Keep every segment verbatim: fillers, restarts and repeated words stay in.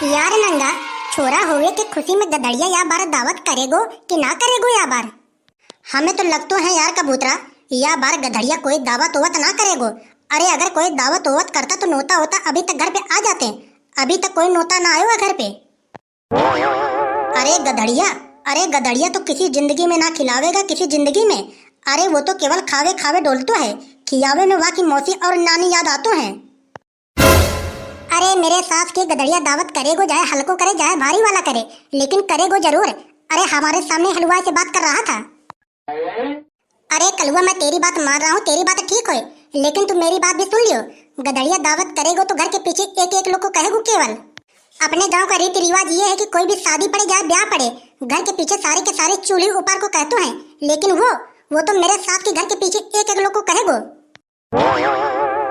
यार नंगा, छोरा होवे के खुशी में गधड़िया या बार दावत करेगो कि ना करेगो या बार? हमें तो लगतो है यार कबूतरा, या बार गधड़िया कोई दावत ओवत ना करेगो। अरे अगर कोई दावत ओवत करता तो नोता होता अभी तक घर पे आ जाते। अभी तक कोई नोता ना आयो है घर पे। अरे गधड़िया, अरे गधड़िया तो किसी जिंदगी में ना खिलावेगा, किसी जिंदगी में। अरे वो तो केवल खावे खावे डोलतो है, खियावे में वहाँ की मौसी और नानी याद आतो है। अरे मेरे सास के गधड़िया दावत करेगो, चाहे हल्को करे चाहे भारी वाला करे, लेकिन करेगो जरूर। अरे हमारे सामने हलवाई से बात कर रहा था। अरे कलुआ, मैं तेरी बात मान रहा हूँ, तेरी बात ठीक होए, लेकिन तू मेरी बात भी सुन लियो। गधड़िया दावत करेगो तो घर के पीछे एक एक लोग को कहेगो केवल। अपने गांव का रीति रिवाज ये है कि कोई भी शादी पड़े या ब्याह पड़े, घर के पीछे सारे के सारे चूल्ही उपार को कहतो हैं, लेकिन वो, वो तो मेरे सास के घर के पीछे एक एक लोग को कहेगो।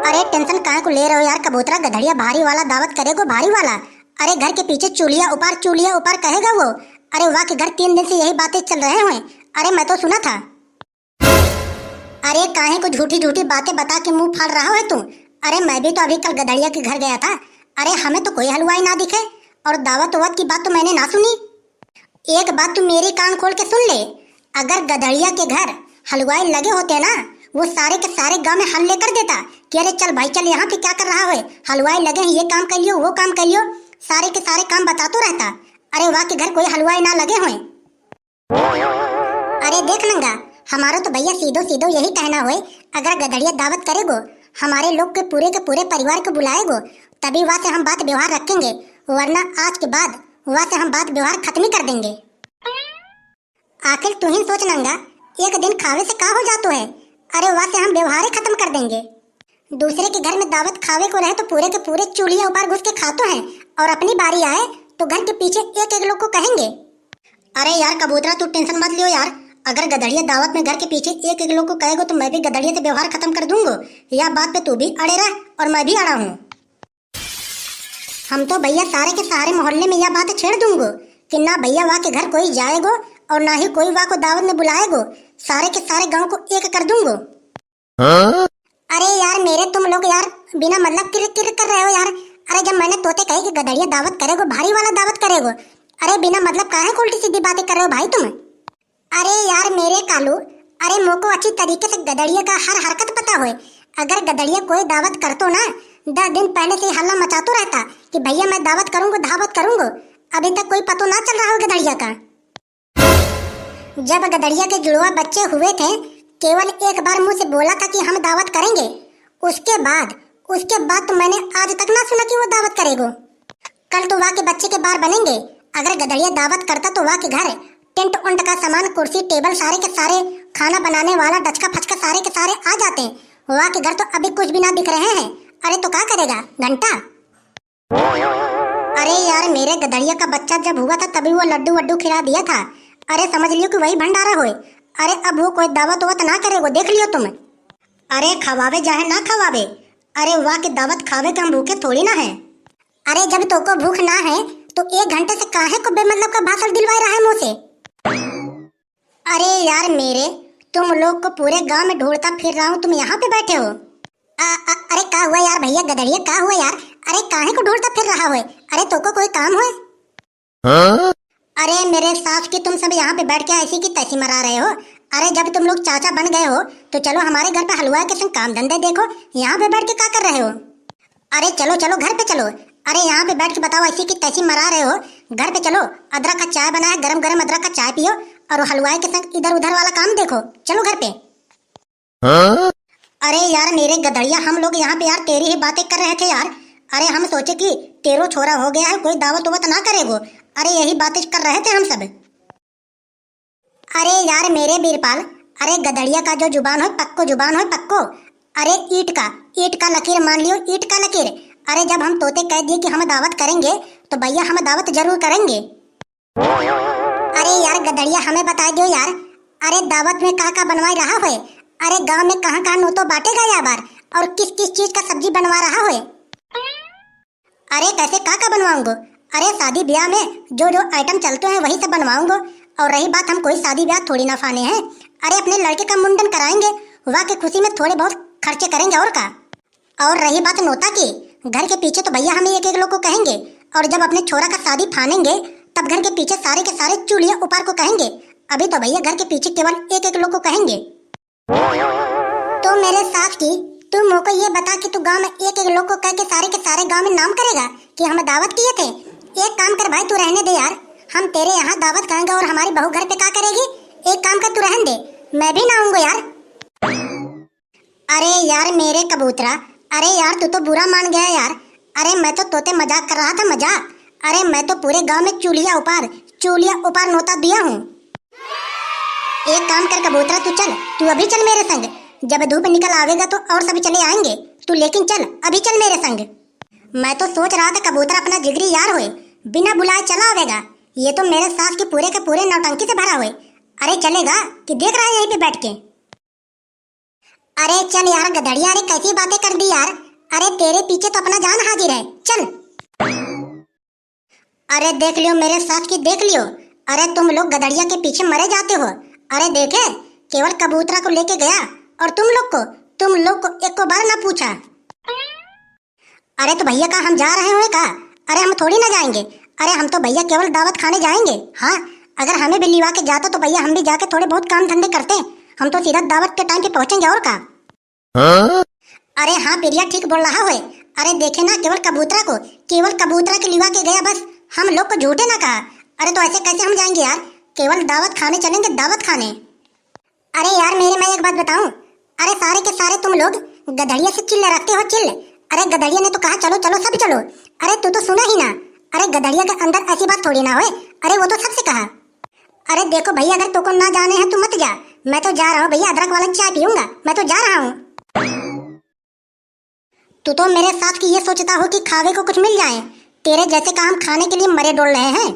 अरे tension काहे को ले रहे हो यार कबूतरा, गधड़िया भारी वाला दावत करेगो, भारी वाला। अरे घर के पीछे चूल्हिया उपार, चूल्हिया उपार कहेगा वो। अरे वहाँ के घर तीन दिन से यही बातें चल रहे हुए। अरे मैं तो सुना था। अरे काहे को झूठी झूठी बातें बता के मुंह फाड़ रहा है तू। अरे मैं भी तो अभी कल गधड़िया के घर गया था। अरे हमें तो कोई हलवाई ना दिखे और दावत वावत की बात तो मैंने ना सुनी। एक बात तू मेरी कान खोल के सुन ले, अगर गधड़िया के घर हलवाई लगे होते ना, वो सारे के सारे गांव में हल्ले कर देता कि अरे चल भाई चल, यहाँ पे क्या कर रहा है, हलवाई लगे हैं, ये काम कर लियो, वो काम कर लियो। सारे के सारे काम बतातो रहता। अरे वहाँ के घर कोई हलवाई ना लगे होए। अरे देख नंगा, हमारो तो भैया सीधो सीधो यही कहना होए, अगर गधड़िया दावत करेगो, हमारे लोग के पूरे के पूरे परिवार को बुलाएगो, तभी वहाँ से हम बात व्यवहार रखेंगे, वरना आज के बाद वहाँ से हम बात व्यवहार खत्म ही कर देंगे। आखिर तू ही सोच नंगा, एक दिन खावे से का हो जातो है? अरे वहाँ से हम व्यवहार ही खत्म कर देंगे। दूसरे के घर में दावत खावे को रहे तो पूरे के पूरे चूल्हिया ऊपर घुस के खातो है, और अपनी बारी आए तो घर के पीछे एक एक लोग को कहेंगे। अरे यार कबूतरा, तू tension मत लियो यार, अगर गधड़िया दावत में घर के पीछे एक एक लोग को कहेगो तो मैं भी गधड़िया से व्यवहार खत्म कर दूंगो। या बात पे तू भी अड़े रह और मैं भी अड़ा हूँ। हम तो भैया सारे के सारे मोहल्ले में या बात छेड़ दूंगो कि ना भैया वहाँ के घर कोई जाएगो और ना ही कोई वहाँ को दावत में बुलाएगो। सारे के सारे गांव को एक कर दूंगो। अरे यार मेरे, तुम लोग यार बिना मतलब किर किर कर रहे हो यार। अरे जब मैंने तोते कही कि गधड़िया दावत करेगो, भारी वाला दावत करेगो, अरे बिना मतलब काहे को उल्टी सीधी बातें कर रहे हो भाई तुम? अरे यार मेरे कालू, अरे मोको अच्छी तरीके से गधड़िया का हर हरकत पता होए। अगर गधड़िया कोई दावत करतो ना, दस दिन पहले से ही हल्ला मचातो रहता कि भैया मैं दावत करूंगो, दावत करूंगो। अभी तक कोई पतो ना चल रहा हो गधड़िया का। जब गधड़िया के जुड़वा बच्चे हुए थे, केवल एक बार मुंह से बोला था कि हम दावत करेंगे। उसके बाद, उसके बाद तो मैंने आज तक ना सुना कि वो दावत करेगो। कल तो वहाँ के बच्चे के बार बनेंगे। अगर गधड़िया दावत करता तो वहाँ के घर टेंट उंट का सामान, कुर्सी टेबल, सारे के सारे खाना बनाने वाला डचका फचका सारे के सारे आ जाते। वहाँ के घर तो अभी कुछ भी ना बिक रहे हैं। अरे तो का करेगा घंटा? अरे यार, मेरे गधड़िया का बच्चा जब हुआ था तभी वो लड्डू वड्डू खिला दिया था। अरे समझ लियो कि वही भंडारा होए। अरे अब वो कोई दावत वावत ना करे, वो देख लियो तुम। अरे खवावे चाहे ना खवावे, अरे वहाँ के दावत खावे के हम भूखे थोड़ी ना है। अरे जब तोको भूख ना है तो एक घंटे से काहे को बेमतलब का भाषण दिलवाए रहा है मुँह से? अरे यार मेरे, तुम लोग को पूरे गांव में ढूंढता फिर रहा हूँ, तुम यहाँ पे बैठे हो। आ, आ, अरे का हुआ यार भैया गधड़िया, का हुआ यार? अरे काहे को ढूंढता फिर रहा हो? अरे तोको कोई काम हो? हाँ? अरे मेरे सास की, तुम सब यहाँ पे बैठ के ऐसी की तैसी मरा रहे हो। अरे जब तुम लोग चाचा बन गए हो तो चलो हमारे घर पे हलवाई के संग काम धंधे देखो, यहाँ पे बैठ के का कर रहे हो? अरे चलो चलो घर पे चलो। अरे यहाँ पे बैठ के बताओ ऐसी की तैसी मरा रहे हो। घर पे चलो, अदरक का चाय बना है, गरम गरम अदरक का चाय पियो और हलवाई के संग इधर उधर वाला काम देखो। चलो घर पे। हाँ? अरे यार मेरे गधड़िया, हम लोग यहाँ पे यार तेरी ही बातें कर रहे थे यार। अरे हम सोचे कि तेरो छोरा हो गया है, कोई दावत वावत ना करेगो। अरे यही बातें कर रहे थे हम सब। अरे यार मेरे बीरपाल, अरे गधड़िया का जो जुबान हो पक्को जुबान हो पक्को। अरे ईंट का, ईंट का लकीर मान लियो, ईंट का लकीर। अरे जब हम तोते कह दिए कि हम दावत करेंगे तो भैया हम दावत जरूर करेंगे। अरे यार गधड़िया हमें बता दियो यार, अरे दावत में का का बनवाए रहा होए? अरे गांव में कहाँ कहाँ नोतो बांटेगा या बार, और किस किस चीज का सब्जी बनवा रहा होए? अरे कैसे का का बनवाऊंगो? अरे शादी ब्याह में जो जो आइटम चलते हैं वही सब बनवाऊंगो। और रही बात, हम कोई शादी ब्याह थोड़ी ना फाने हैं। अरे अपने लड़के का मुंडन कराएंगे, वहाँ के खुशी में थोड़े बहुत खर्चे करेंगे और का। और रही बात नोता की, घर के पीछे तो भैया हम एक एक लोग को कहेंगे, और जब अपने छोरा का शादी फानेंगे, तब घर के पीछे सारे के सारे चूलिया उपार को कहेंगे। अभी तो भैया घर के पीछे केवल एक एक लोग को कहेंगे। तो मेरे सास की, तू मोको ये बता कि तू गांव में एक एक लोग को कह के सारे के सारे गांव में नाम करेगा कि हम दावत किए थे? एक काम कर भाई, तू रहने दे यार, हम तेरे यहाँ दावत खाएंगे और हमारी बहू घर पे का करेगी? एक काम कर, तू रहन दे, मैं भी ना आऊंगा यार। अरे यार मेरे कबूतरा, अरे यार तू तो बुरा मान गया यार। अरे मैं तो तोते मजाक कर रहा था, मजाक। अरे मैं तो पूरे गांव में चूलिया उपार, चूलिया उपार नोता दिया हूँ। एक काम कर कबूतरा, तू चल, तू अभी चल मेरे संग। जब धूप निकल आवेगा तो और सभी चले आएंगे, तू लेकिन चल, अभी चल मेरे संग। मैं तो सोच रहा था कबूतरा अपना जिगरी यार होए, बिना बुलाए चला आवेगा। ये तो मेरे सास की पूरे के पूरे नौटंकी से भरा होए। अरे चलेगा कि देख रहा है यहीं पे बैठ के? अरे चल यार गधड़िया, अरे कैसी बातें कर दी यार। अरे तेरे पीछे तो अपना जान हाजिर है, चल। अरे देख लियो मेरे सास की, देख लियो। अरे तुम लोग गधड़िया के पीछे मरे जाते हो। अरे देखे, केवल कबूतरा को लेके गया और तुम लोग को, तुम लोग को एक को बार ना पूछा। अरे तो भैया का हम जा रहे हुए का? अरे हम थोड़ी ना जाएंगे। अरे हम तो भैया केवल दावत खाने जाएंगे। हाँ, अगर हमें भी लिवा के जाता तो भैया हम भी जाके थोड़े बहुत काम धंधे करते। हम तो सीधा दावत के टाइम पे पहुंचेंगे और का। हाँ? अरे हाँ पिरिया ठीक बोल रहा होए। अरे देखे ना केवल कबूतरा को, केवल कबूतरा के लिवा के गया बस, हम लोग को झूठे ना कहा। अरे तो ऐसे कैसे हम जाएंगे यार? केवल दावत खाने चलेंगे, दावत खाने। अरे यार मेरे, मैं एक बात बताऊं, अरे सारे के सारे तुम लोग गधड़िया से चिल्ले रखते हो, चिल्ले। अरे गधड़िया ने तो कहा चलो चलो सब चलो। अरे तू तो सुना ही ना। अरे गधड़िया के अंदर ऐसी बात थोड़ी ना होए। अरे वो तो सबसे कहा। अरे देखो भैया, अगर तुमको ना जाने हैं तो मत जा। मैं तो जा रहा हूँ भैया, अदरक वाला चाय पीऊंगा, मैं तो जा रहा हूँ। तू तो मेरे सास की ये सोचता हो कि खावे को कुछ मिल जाए। तेरे जैसे का हम खाने के लिए मरे डोल रहे हैं।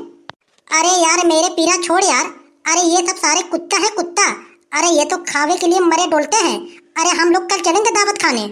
अरे यार मेरे पीरा छोड़ यार। अरे ये सब सारे कुत्ता है कुत्ता। अरे ये तो खावे के लिए मरे डोलते हैं। अरे हम लोग कल चलेंगे दावत खाने।